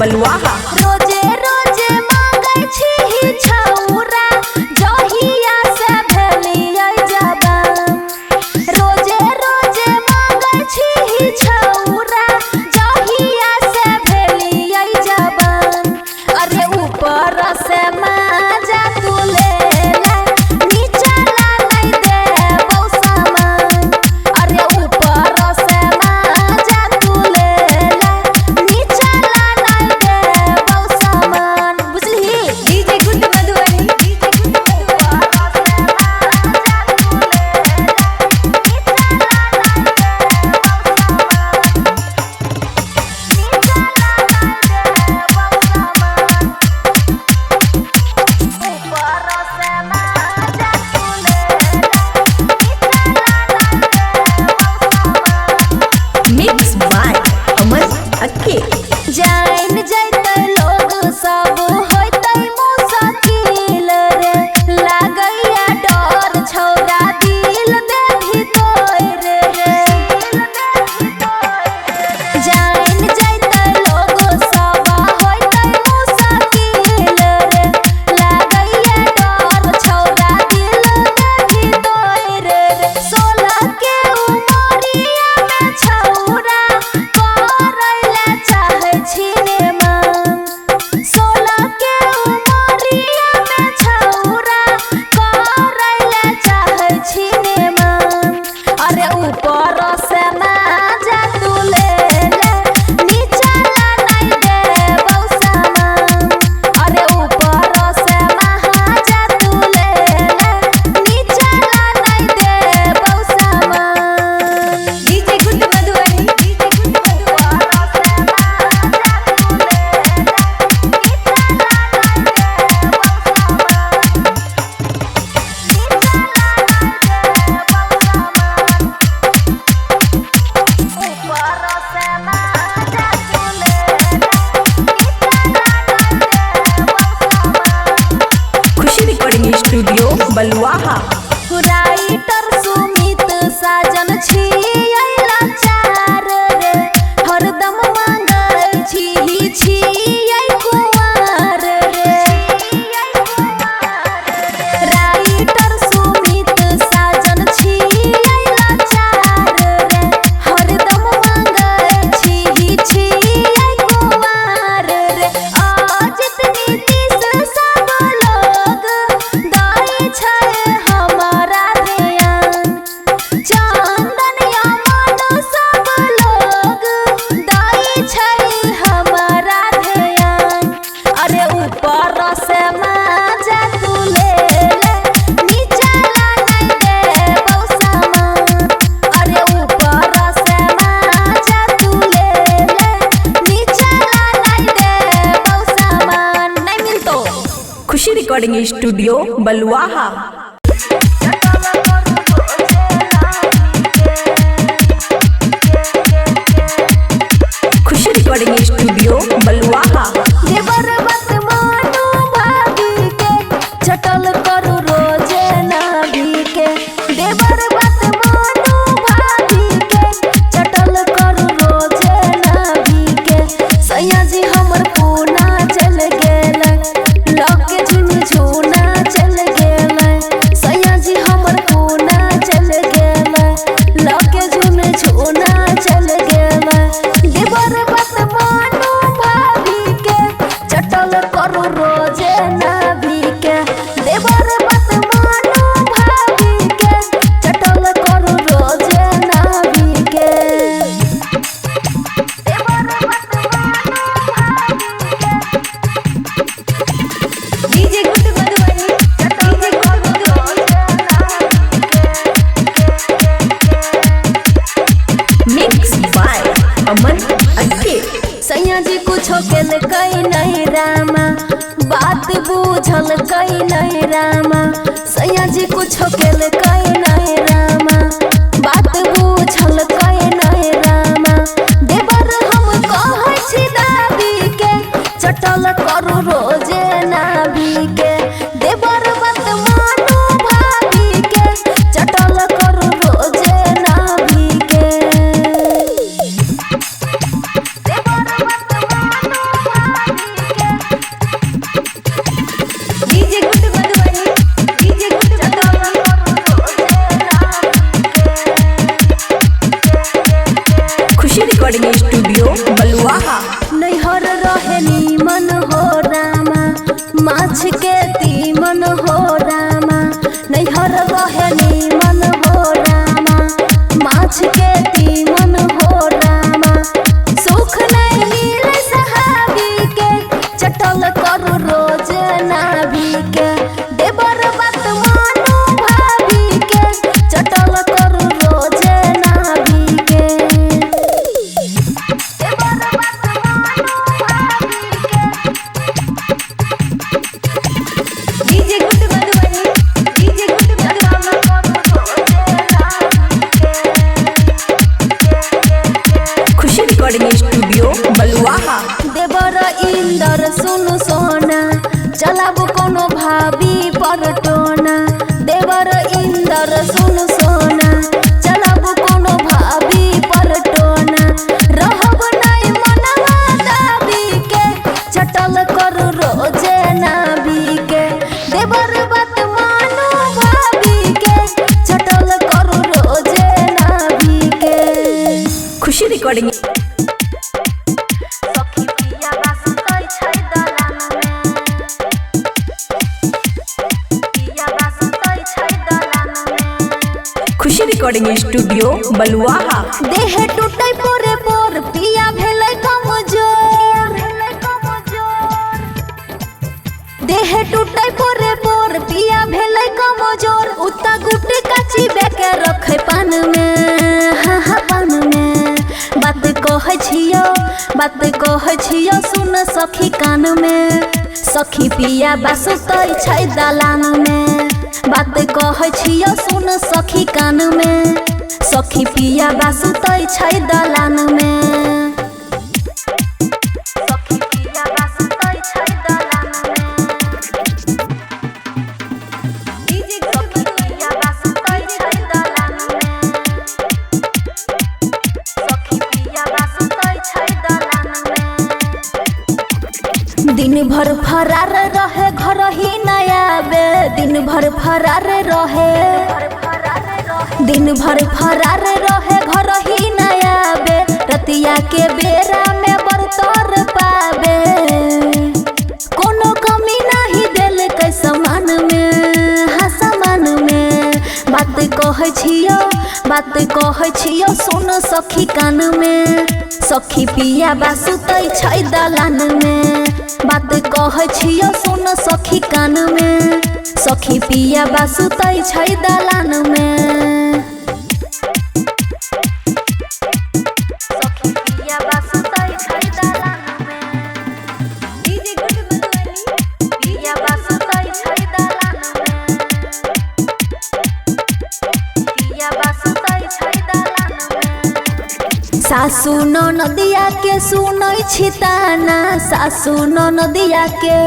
बलुआहा। रोजे रोजे मांगै छी छौरा जहिया से भेलियै जवान। रोजे रोजे मांगै छी छौरा जहिया से भेलियै जवान। अरे ऊपर से माजा तू ले ले, नीचा ला नहीं देबौ सामान। अरे ऊपर से माजा तू ले ले, नीचा ला नहीं देबौ सामान। बुझलिही? DJ good Madhubani, DJ good Madhubani. Mix by Aman अक्के। जान जैतै लोग सब होइतै मुश्किल रे, लागैया डर छौरा दिल देभी तोर रे। जान जैतै लोग सब होइतै मुश्किल रे, लागैया डर छौरा दिल देभी तोर रे। 16 के उमरिया में छौरा करैला चाहै छी नेमान। 16 के उमरिया में छौरा करैला चाहै छी नेमान। अरे ऊपर से माजा तू ले ले, नीचा ला नहीं देबौ सामान। अरे ऊपर से माजा तू ले ले, नीचा ला नहीं देबौ सामान। DJ good Madhubani, DJ good Madhubani. Khushi recording studio Baluaha. Writer Sumit Sajan छी लाचार रे, हरदम मांगै छी छियै कुंवार रे। राइटर सुमित साजन छी लाचार रे, हरदम मांगै छी छियै कुंवार रे। अजित नीतीश सब लोग दै छै हमारा ध्यान। चंदन यमन सब लोग दै छै हमारा ध्यान। अरे ऊपर से माजा तू ले ले, नीचा ला नहीं देबौ सामान। अरे ऊपर से माजा तू ले ले, नीचा ला नहीं देबौ सामान। नहीं मिलतो। खुशी रिकॉर्डिंग स्टूडियो बलुआहा। खुशी रिकॉर्डिंग स्टूडियो बलुआहा। देवर मत मानो भाभी के, चटल करू रोजे नाभी के। देवर मत मानो भाभी के, चटल करू रोजे नाभी के। सैया जी हमर पूना चल गेल, लग झुनझुना चल गेल। सैया जी हमर पूना चल गेल, लग झुनझुना चल गेल। देवर मत मानो भाभी के, चटल करू रोजे नाभी के। देवर मत मानो भाभी के, चटल करू रोजे नाभी के। देवर मत मानो भाभी के, DJ good Madhubani, DJ good Madhubani. Mix by Aman अक्के। सैया जी कुछो केलकै नहीं रामा, बात बूझल कै नहीं रामा। सैया जी कुछो केलकै नहीं रामा, बात बूझल कै नहीं रामा। देवर हम कहै छी दादी के, चटल करू रोजे नाभी के। देवर बात मानो भाभी के, चटल करू रोजे नाभी के। देवर मत मानो रिकॉर्डिंग स्टूडियो बलुआहा। नैहर रहे नीमन हो रामा, माछ के तीमन हो रामा। नैहर रहे नीमन हो रामा, माछ के तीमन हो रामा। सुख नहीं मिले सहाबी के, चटल करू रोज नाभी के। देवर बात मानू भाभी के, चटल करू रोज नाभी के। देवर बात मानू भाभी के। DJ good Madhubani, DJ good Madhubani. Khushi recording studio Baluaha. देवर इंदर सुनु सोना, चलाबु कोनो भाभी पर टोना। देवर इंदर सुनु सोना, चलाबु कोनो भाभी पर टोना। रहब नहीं मनवा दाबी के, चटल करू रोजे नाभी के। देवर बात मानू भाभी के, चटल करू रोजे नाभी के। खुशी रिकॉर्डिंग सखी पिया बासुतै छै दलान में, पिया बासुतै छै दलान में। खुशी रिकॉर्डिंग स्टूडियो बलुआहा। देह टूटै पोरे पोर, पिया भेलै कमजोर। देह टूटै पोरे पोर, पिया भेलै कमजोर। उता गुटे काची बेके रखै पान में, हाँ हाँ पान में। बात कहै छियौ, बात कहै छियौ सुन सखी कान में। सखी पिया बासुतै छै दलान में, बात कहै छियौ सुन सखी कान में। सखी पिया बासुतै छै दलान में। सखी पिया बासुतै छै दलान में। डीजे गुड सखी पिया बासुतै छै दलान में। सखी पिया बासुतै छै दलान में। दिन भर फरार रहे, घर ही न आवे। दिन भर फरार रहे, दिन भर फरार रहे, घर ही न आवे। रतिया के बेरा में बरतर पावे, कोनो कमी नहीं देलकै सामान में, हाँ सामान में। बात कहै छियौ, बात कहै छियौ सुन सखी कान में। सखी पिया बासुतै छै दलान में, बात कहै छियौ सुन सखी कान में। सखी पिया बासुतै छै दलान में। सखी पिया बासुतै छै दलान में। डीजे गुड मधुबनी, पिया बासुतै छै दलान में। पिया बासुतै छै दलान में। सासु ननदिया के सुनै छी ताना, सासु ननदिया के,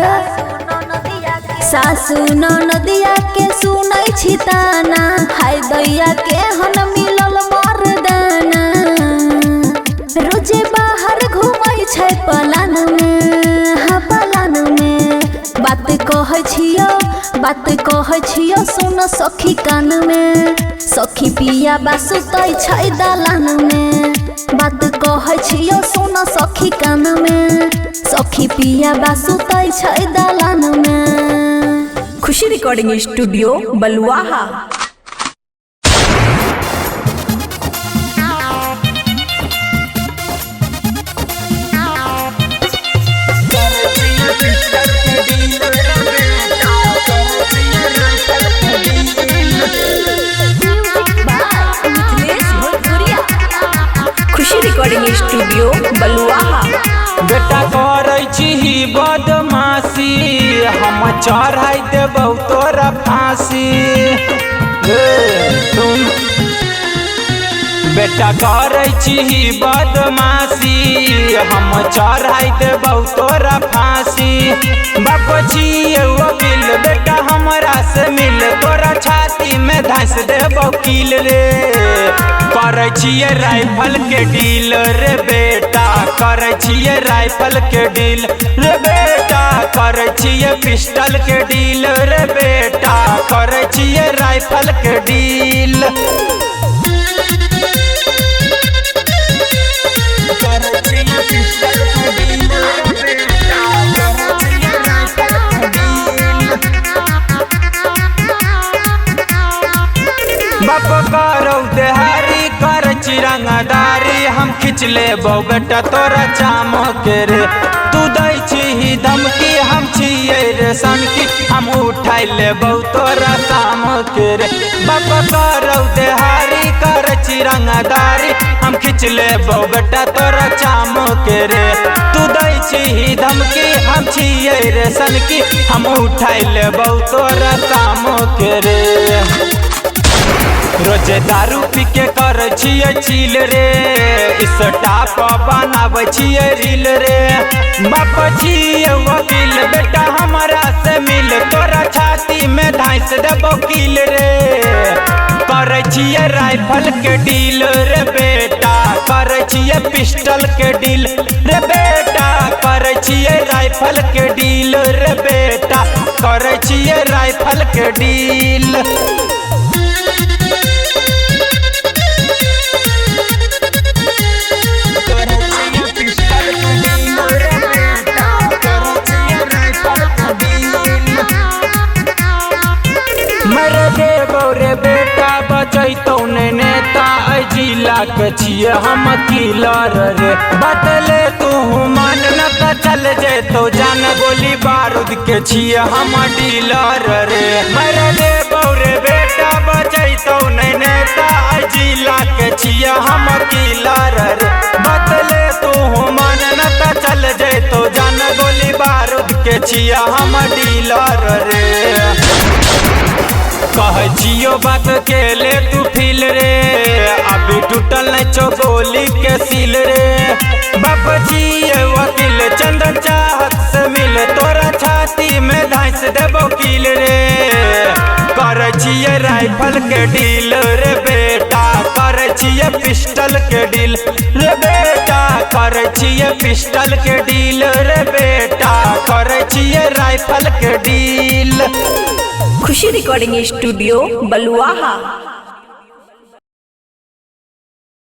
सासु ननदिया के सुनै छी ताना। हाय दैया के हन मिलल मर्दाना, रोजे बाहर घुमै छै पलान में, हाँ पलान में। बात कहै छियौ, बात कहै छियौ सुन सखी कान में। सखी पिया बासुतै छै दलान में, बात कहै छियौ सुन सखी कान में। सखी पिया बासुतै छै दलान में। खुशी रिकॉर्डिंग स्टूडियो बलुआहा। खुशी रिकॉर्डिंग स्टूडियो बलुआहा। बेटा करै छी बदमाशी, हम चढ़ाई देबौ तोरा फांसी। हे सुन बेटा करै छी बदमाशी, हम चढ़ाई देबौ तोरा फांसी। बाप छियै वकील बेटा हमरा से मिल, तोरा छाती में धंस देबौ कील रे। करै छियै राइफल के डील रे बेटा, करै छियै राइफल के डील रे बेटा, करै छियै पिस्टल के डील रे बेटा, करै छियै राइफल के डील। रंगदारी, हम खींच लेबौ बेटा तोरा चाम के रे। तू दै छी धमकी, हम छियै रे सनकी, हम उठाइ लेबौ तोरा शाम के रे। बाप करौ देहारी, करै छी रंगदारी, हम खींच लेबौ बेटा तोरा चाम के रे। तू दै छी धमकी, हम छियै रे सनकी, हम उठाइ लेबौ तोरा शाम के रे। रोजे दारू पी के कर छियै चील रे, स्टाप बनाबै छियै रील रे। बाप छियै वकील, बेटा हमरा से मिल, तोरा छाती में धांस देबौ कील रे। करै छियै राइफल के डील रे बेटा, करै छियै पिस्टल के डील रे बेटा, करै छियै राइफल के डील रे बेटा, करै छियै राइफल के डील। मर देबौ रे बेटा बचैतौ नै नेता, एहि जिला के छियै हम किलर रे। बतले तू मान न त चल जेतौ जान, गोली बारूद के छियै हम डीलर रे। मर देबौ रे बेटा बचैतौ नै नेता, एहि जिला के छियै हम किलर रे। बतले तू मान न त चल जेतौ जान, गोली बारूद के छियै हम डीलर रे। कहै छियो बात के ले तू फील रे, अभी टूटल नै छौ गोली के सील रे। बाप छियै वकील, चंदन चाहत से मिल, तोरा छाती में धांस देबौ कील रे। करै छियै राइफल के डील रे बेटा, करै छियै पिस्टल के डील रे बेटा, करै छियै पिस्टल के डील रे बेटा, करै छियै राइफल के deal. Khushi recording studio Baluaha.